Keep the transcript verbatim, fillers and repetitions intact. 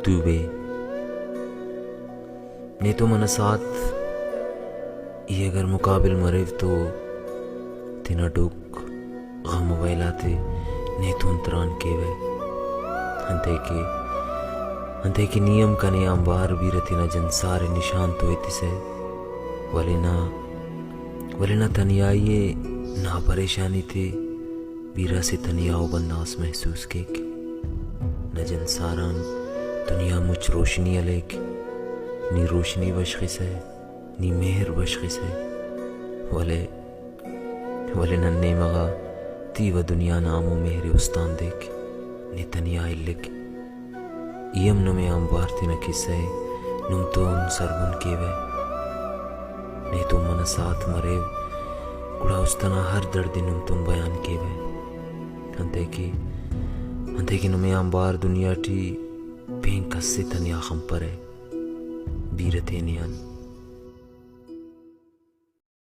تو بے۔ نے تو منہ ساتھ ای اگر مقابل مریو تو تینا ڈکھ، غم و ویل آتے نیتون تران کیوہ۔ انتئے کہ، انتئے کہ نی ہم کنے آنبار بیرہ تینا جنسار نشان تو ایتسہ، ولے نا، ولے نا تنیائی ءِ، نا پریشانی تے بیرہ اسہ تنیاؤ بندغ اس محسوس کیک۔ نا جنسار آن دنیا مچ روشنی ہلیک، نی روشنی بشخسہ، نی مہر بشخسہ، ولے ولے نن نیمہ غا تیوہ دنیا نا ہمو مہر ءِ استان دیک، نے تنیا الک۔ ای ہم نمے آنبار تینا کسہ ءِ نم تون سربن کیوہ۔ نے تو منہ ساتھ مریو، گڑا است ئنا ہر دڑد ءِ نم تون بیان کیوہ۔ انتئے کہ، انتئے کہ نمے آنبار دنیا ٹی پین کس ءِ تنیا خنپرہ۔ بیرہ تینے آن